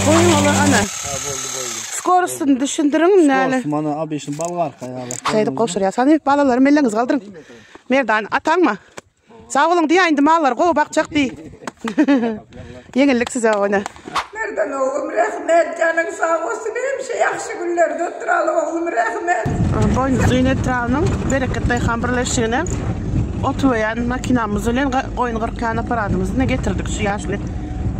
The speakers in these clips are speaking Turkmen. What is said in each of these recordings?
Goýuň olar ana. Skorostyny düşündiriň näle. Skorost mana obyçny bolgarka ýaly. Şeýdip gowşurýar. Hany balalarym elleňizi galdyryň. Merdan ataňma. Sag boluň diýä indi mallar gowy bakjak diý. Ýeňillik size ony. Merdan oglum rehmet janyň sag bolsun hemişe ýagşy günlerde oturaly oglum rehmet. Boýunuzyn etrabynyň Bereket daýhan birleşigine ot üweýän makinamyz bilen goýun gyrkýan apparadymyzy ine getirdik şu ýaşuly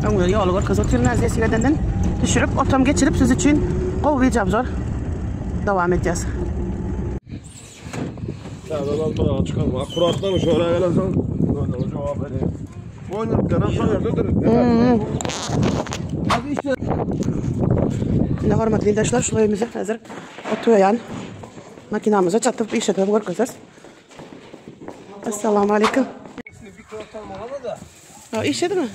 öňde ýoly görkezip otyryn häzir nesip edenden düşürip otam geçirip siz üçin gowy wideoobzor dowam edýäs. Täze almaga çykarma. Akkuratdan şöyle gelensoň, özüňe jogap edeyim. Boýnurtlaram şol ýerdedir. Ine hormatly ildeşler, şul öýümize häzir oturýan makinamyza çatyp işledip görkezers. Assalamu aleyküm. Ha, işledimi?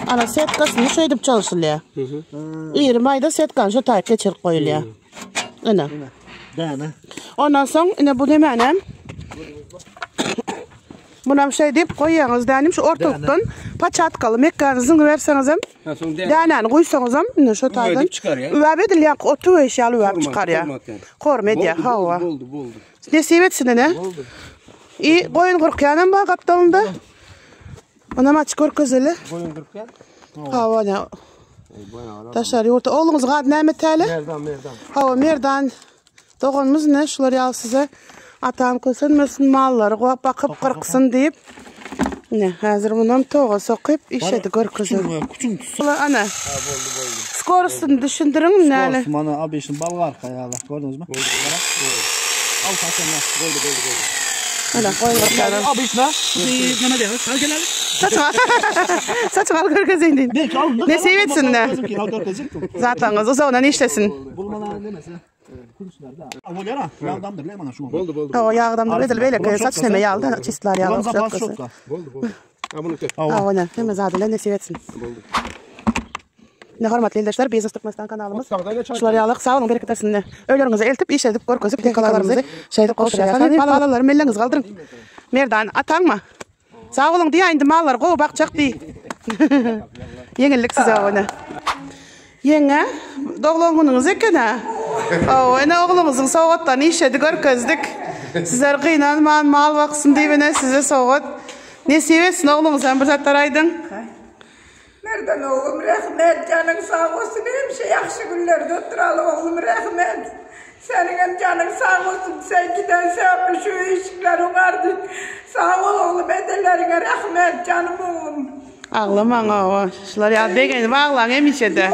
Ana setkasyny şeýdip çalşylýar. Iri maýda setkany şu taýyp geçirip goýulýar. Ine. Däne. Ondan soň ine bu nemänem? Munam şeý diýip goýýaňyz dänim şu ortalykdan paçatkaly mekgany zyňyberseňizem dänäni guýsaňyzam ine şu taýdan üwäp edilýän oty üweýşi ýaly üwäp çykarýar. Korma edýär hawa. Boldy, boldy. Nesip etsin ine. Boldy. I goýun gyrkýanam bar gapdalynda. Onam açyk görkezeli. Goýun gyrkýan? Hawa ine. Daşary ýurtda ogluňyzyň ady näme täle? Merdan, Merdan. Hawa Merdan. Doganymyz ine şular ýaly size atam kösenmesin mallary gowap bakyp gyrksyn diýip ine häzir munam toga sokyp işedi görkezer. Bular ana. Skorostyny düşündiriň näle. Skorost mana obyçny bolgarka ýaly gördüňizmi? Al taşlama. Boldy, boldy, boldy. Ana goýun gyrkýarlar. Obyçna. Näme diýýär? Hadi gel hadi. Saçyňy saçyňy al görkezeýin diýin. Belki alyndy. Nesip etsin ine. Al görkezjekdim. Zatlaryňyz uzagyndan işlesin. Bulmalar demese. Bolýar ha. Ýagdamdyr le mana şu. Boldy, boldy. Hawa ýagdamdyr edil beýleki saç neme ýaly çistlar ýaly Zapas şotka. Boldy, boldy. Ha bunu tek. Hawa ine hemme zady bilen nesip etsin. Boldy. Ne hormatly ildeşler, Biznes Türkmenistan kanalymyz. Şular ýaly sag boluň, bereket bersin. Öýleriňize eltip, işledip, görkezip, tehnikalarymyzy şeýdip gowşurýas. Hany balalarym elleňizi galdyryň. Merdan, ataňma. Sag boluň diý, indi mallary gowy bakjak diý. Ýeňillik size ony. Ýeňňe, doglan günüňiz eken-ä. Hawa, ene ogluňyzyň sowgatlaryny işledi görkezdik. Sizler gynanman, mal baksyn diýip ene size sowgat. Nesip etsin ogluňyza hem bir zatlar aýdyň. Merdan oglum rehmet janyň sag bolsun hemişe ýagşy günlerde oturaly oglum rehmet seniňem janyň sag bolsun sen giden sebäpli şu işikler oňardy sag bol oglum edeleriňe rehmet janym oglum. Aglamaň hawa şular ýaly begenip aglaň hemişede.